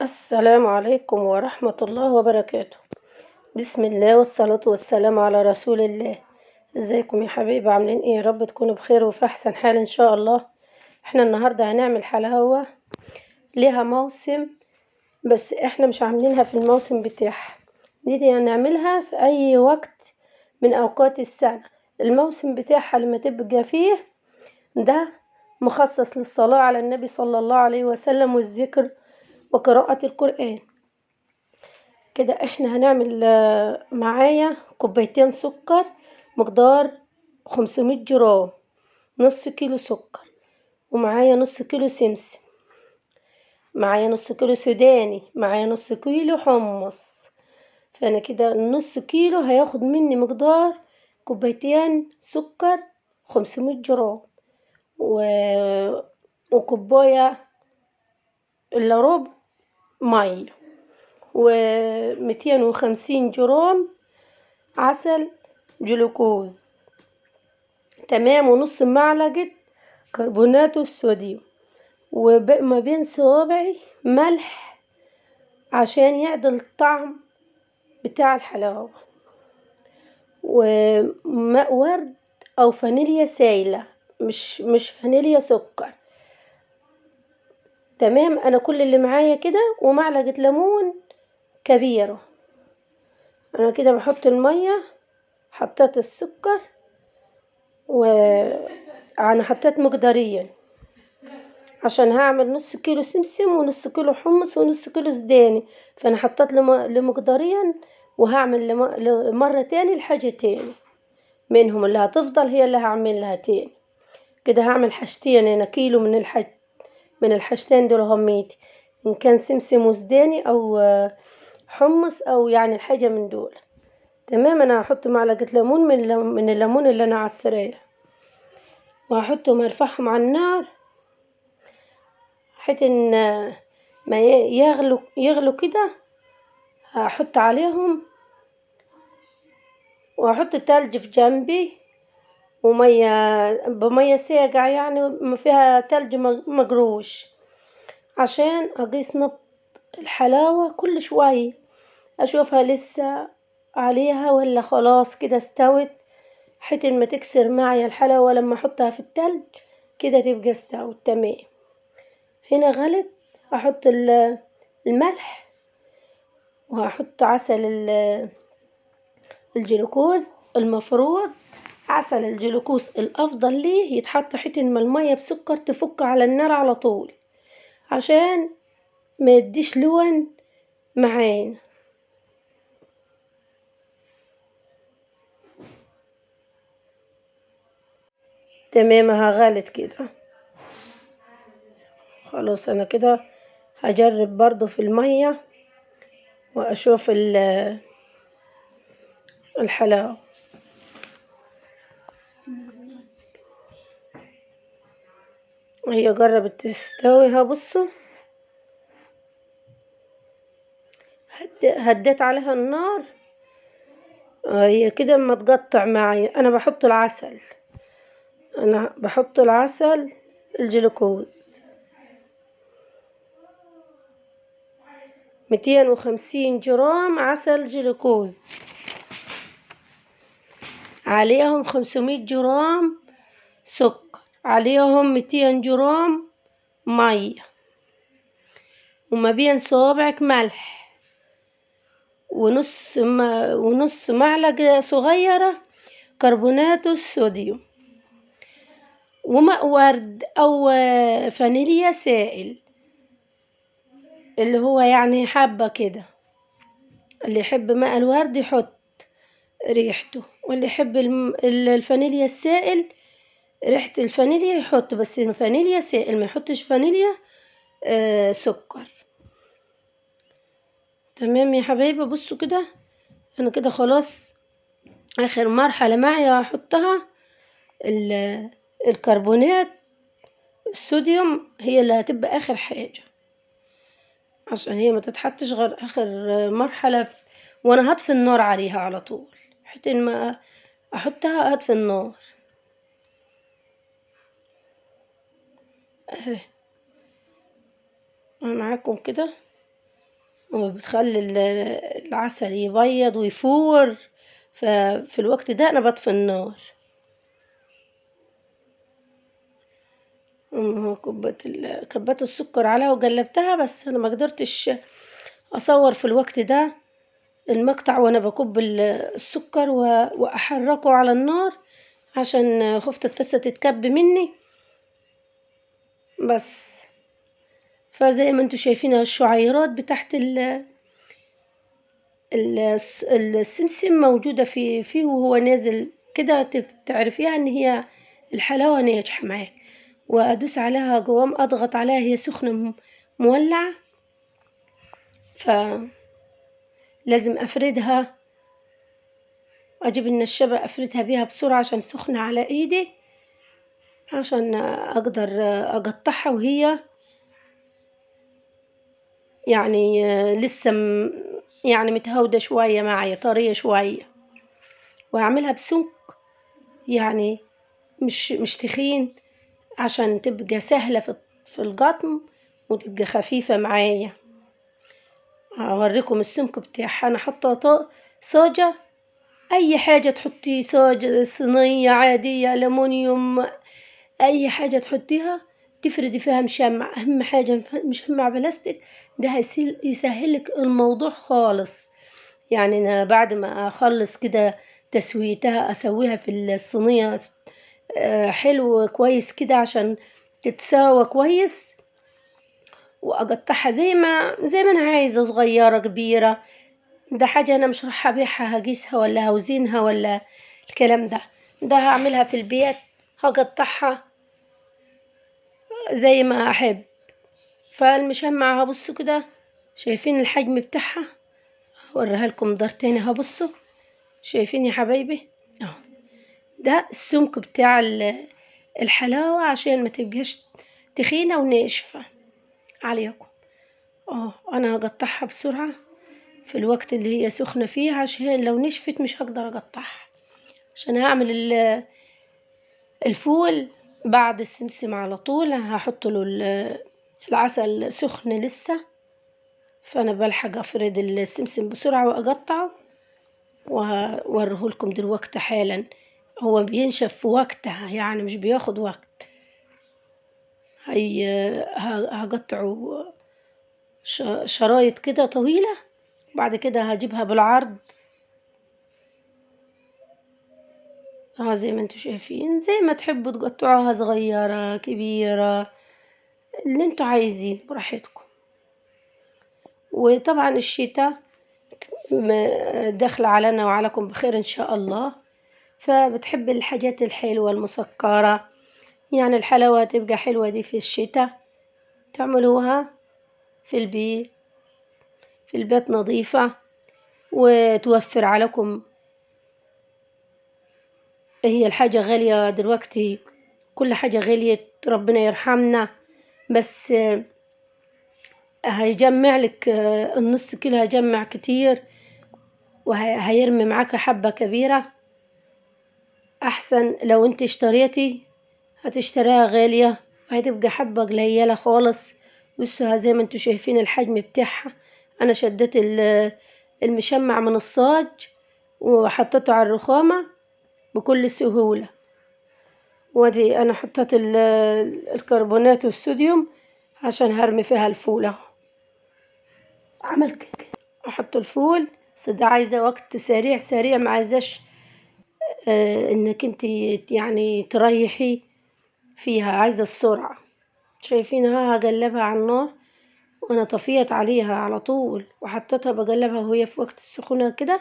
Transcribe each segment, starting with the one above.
السلام عليكم ورحمة الله وبركاته. بسم الله والصلاة والسلام على رسول الله. ازيكم يا حبايبي، عاملين ايه؟ يا رب تكونوا بخير وفي احسن حال ان شاء الله. احنا النهاردة هنعمل حلاوة ليها موسم، بس احنا مش عاملينها في الموسم بتاعها دي، هنعملها في اي وقت من اوقات السنة. الموسم بتاعها لما تبقى فيه ده مخصص للصلاة على النبي صلى الله عليه وسلم والذكر وقراءة القرآن. كده احنا هنعمل معايا كوبايتين سكر مقدار 500 جرام، نص كيلو سكر، ومعايا نص كيلو سمسم، معايا نص كيلو سوداني، معايا نص كيلو حمص. فانا كده النص كيلو هياخد مني مقدار كوبايتين سكر 500 جرام وكوباية الا ربع مية، و250 جرام عسل جلوكوز، تمام، ونص معلقة كربونات الصوديوم، وما بين صوابعي ملح عشان يعدل الطعم بتاع الحلاوة، وماء ورد أو فانيليا سايلة، مش فانيليا سكر، تمام. أنا كل اللي معايا كده، ومعلقة ليمون كبيرة. أنا كده بحط المية، حطيت السكر، وأنا حطيت مقدارين عشان هعمل نص كيلو سمسم ونص كيلو حمص ونص كيلو سوداني، فأنا حطيت لمقدارين، وهعمل مرة تاني لحاجة تاني منهم اللي هتفضل هي اللي هعملها تاني. كده هعمل حاجتين أنا، كيلو من الحاجتين دول هميتي، إن كان سمسم وسوداني أو حمص أو الحاجة من دول، تمام. أنا هحط معلقة ليمون من الليمون اللي أنا عصراه، وهحطهم ارفعهم على النار حيث إن ما يغلو كده. هحط عليهم وهحط تلج في جنبي، ومية بمية ساقعة ما فيها تلج مجروش، عشان أقيس نبض الحلاوة كل شوية، أشوفها لسه عليها ولا خلاص كده استوت، حيث ما تكسر معي الحلاوة لما أحطها في التلج كده تبقى استوت، تمام. هنا غلت، هحط الملح، وهحط عسل الجلوكوز. المفروض عسل الجلوكوز الأفضل ليه يتحط حيث ما المية بسكر تفك على النار على طول، عشان ما يديش لون معانا. تمام، هغلت كده خلاص. أنا كده هجرب برضو في المية وأشوف الحلاوة. هي جربت تستوي، ها بصوا، هديت عليها النار، هي كده اما تقطع معي. انا بحط العسل، انا بحط العسل الجلوكوز 250 جرام عسل جلوكوز، عليهم 500 جرام سكر، عليهم 200 جرام مية، وما بين صوابعك ملح، ونص معلقة صغيرة كربونات الصوديوم، وماء ورد أو فانيليا سائل، اللي هو حبة كده، اللي يحب ماء الورد يحط ريحته، واللي يحب الفانيليا السائل ريحة الفانيليا يحط، بس فانيليا سائل، ما يحطش فانيليا سكر. تمام يا حبايبي. بصوا كده، انا كده خلاص اخر مرحلة معي هحطها الكربونات الصوديوم، هي اللي هتبقى اخر حاجة، عشان هي ما تتحطش غير اخر مرحلة، وانا هطفي النار عليها على طول، حتى ما احطها هطفي النار. اهي انا معاكم كده. وبتخلي العسل يبيض ويفور. ففي الوقت ده انا بطفي النار. كبات السكر عليها وقلبتها، بس انا ما قدرتش اصور في الوقت ده المقطع وانا بكب السكر واحركه على النار عشان خفت الطاسه تتكب مني. بس فزي ما انتوا شايفين الشعيرات بتاعت السمسم موجودة فيه وهو نازل كده، تعرفيها ان هي الحلاوة ناجحة معاك. وادوس عليها جوام، اضغط عليها، هي سخنة مولعة، فلازم افردها واجيب النشابة افردها بيها بسرعة عشان سخنة على ايدي، عشان اقدر اقطعها وهي يعني لسه يعني متهودة شوية معايا، طرية شوية. وهعملها بسمك يعني مش تخين عشان تبقى سهلة في القطم وتبقى خفيفة معايا. هوريكم السمك بتاعها. انا حاطه صاجة، اي حاجة تحطي، صاجة صينية عادية، ألمونيوم، اي حاجة تحطيها تفردي فيها مشمع. اهم حاجة مشمع بلاستيك، ده يسهلك الموضوع خالص. يعني انا بعد ما اخلص كده تسويتها اسويها في الصينية، حلو كويس كده عشان تتساوى كويس، واقطعها زي ما انا عايزة، صغيرة كبيرة. ده حاجة انا مش راح ابيعها، هقيسها ولا هوزنها ولا الكلام ده، ده هعملها في البيت، هقطعها زي ما احب. فالمشمع هبصوا كده، شايفين الحجم بتاعها، هوريها لكم دار تاني. هبصوا شايفين يا حبايبي اهو، ده السمك بتاع الحلاوة عشان ما تبقاش تخينة وناشفة عليكم. انا هقطعها بسرعة في الوقت اللي هي سخنة فيه، عشان لو نشفت مش هقدر اقطعها، عشان هعمل الفول بعد السمسم على طول. هحط له العسل سخن لسه، فانا بلحق افرد السمسم بسرعة واقطعه وهوريه لكم دلوقتي حالا. هو بينشف في وقتها، يعني مش بياخد وقت. هقطعه شرايط كده طويلة، بعد كده هجيبها بالعرض زي ما انتوا شايفين، زي ما تحبوا تقطعوها صغيرة كبيرة، اللي انتوا عايزين براحتكم. وطبعا الشتاء داخلة علينا وعليكم بخير ان شاء الله، فبتحب الحاجات الحلوة المسكرة، يعني الحلاوة تبقى حلوة دي في الشتاء، تعملوها في البيت، في البيت نظيفة وتوفر عليكم. هي الحاجة غالية دلوقتي، كل حاجة غليت، ربنا يرحمنا، بس هيجمع لك النص كيلو، هيجمع كتير وهيرمي معاك حبة كبيرة. أحسن لو انت اشتريتي هتشتريها غالية وهتبقى حبة قليلة خالص. بصوا زي ما انتوا شايفين الحجم بتاعها، أنا شديت المشمع من الصاج وحطيته على الرخامة بكل سهولة. وادي أنا حطيت الكربونات والصوديوم عشان هرمي فيها الفول اهو. عمل كده احط الفول، بس ده عايزة وقت سريع سريع، ما عايزاش انك انت تريحي فيها، عايزة السرعة. شايفينها هقلبها على النار وانا طفيت عليها على طول، وحطيتها بقلبها وهي في وقت السخونة كده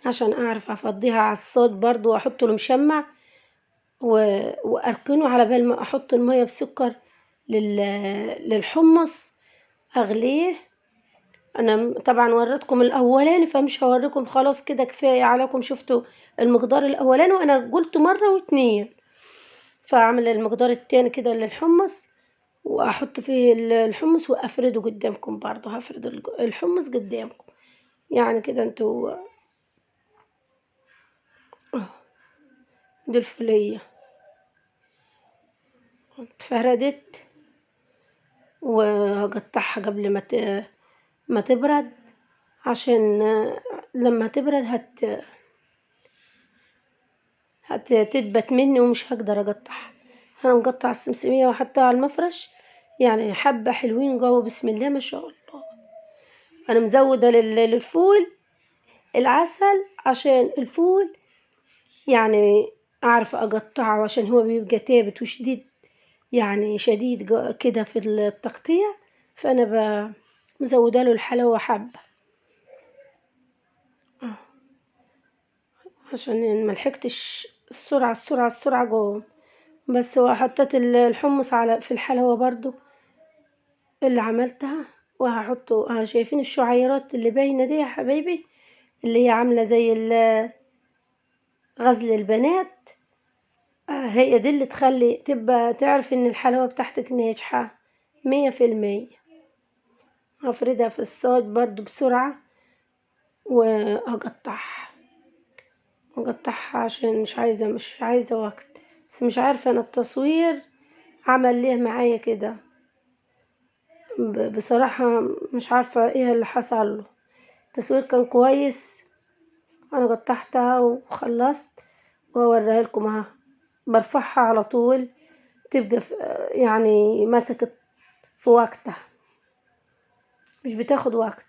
عشان اعرف افضيها على الصاج برضو، واحط المشمع واركنه على بال ما احط المية بسكر للحمص اغليه. انا طبعا وريتكم الاولاني فمش هوريكم، خلاص كده كفايه عليكم، شفتوا المقدار الاولاني وانا قلت مره واتنين. فاعمل المقدار التاني كده للحمص واحط فيه الحمص وافرده قدامكم برضو، هفرد الحمص قدامكم يعني كده انتوا. دي الفولية اتفردت، وهقطعها قبل ما تبرد. عشان لما تبرد هتثبت مني ومش هقدر اقطعها. انا مقطع السمسمية وحطها على المفرش، يعني حبة حلوين جوه بسم الله ما شاء الله. انا مزودة للفول العسل عشان الفول يعني اعرف اقطعه، عشان هو بيبقى ثابت وشديد، يعني شديد كده في التقطيع، فانا مزوده له الحلاوه حبه عشان ما لحقتش السرعه السرعه السرعه جوه. بس وحطيت الحمص على في الحلاوه برضو اللي عملتها، وهحطه. شايفين الشعيرات اللي باينه دي يا حبايبي، اللي هي عامله زي غزل البنات، هي دي اللي تخلي تبقى تعرف ان الحلاوه بتاعتك ناجحه 100%. هفردها في الصاج برضو بسرعه وهقطعها، هقطعها عشان مش عايزه وقت. بس مش عارفه انا التصوير عمل ليه معايا كده، بصراحه مش عارفه ايه اللي حصل له. التصوير كان كويس، انا قطعتها وخلصت واوريها لكم اهو. برفعها على طول تبقى يعني مسكت في وقتها، مش بتاخد وقت.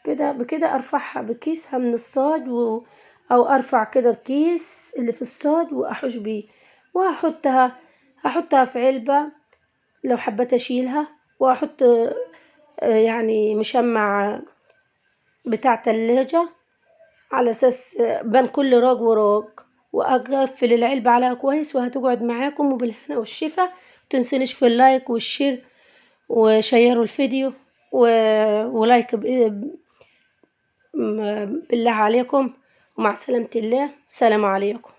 كده بكده ارفعها بكيسها من الصاج، او ارفع كده الكيس اللي في الصاج واحوش بيه، وهحطها في علبة لو حبيت اشيلها، واحط يعني مشمع بتاع تلاجة على اساس بين كل راج وراج، واقفل العلبة عليها كويس، وهتقعد معاكم وبالهنا والشفا. متنسونيش في ال like وال share وشيروا الفيديو و like بالله عليكم. ومع سلامة الله، سلام عليكم.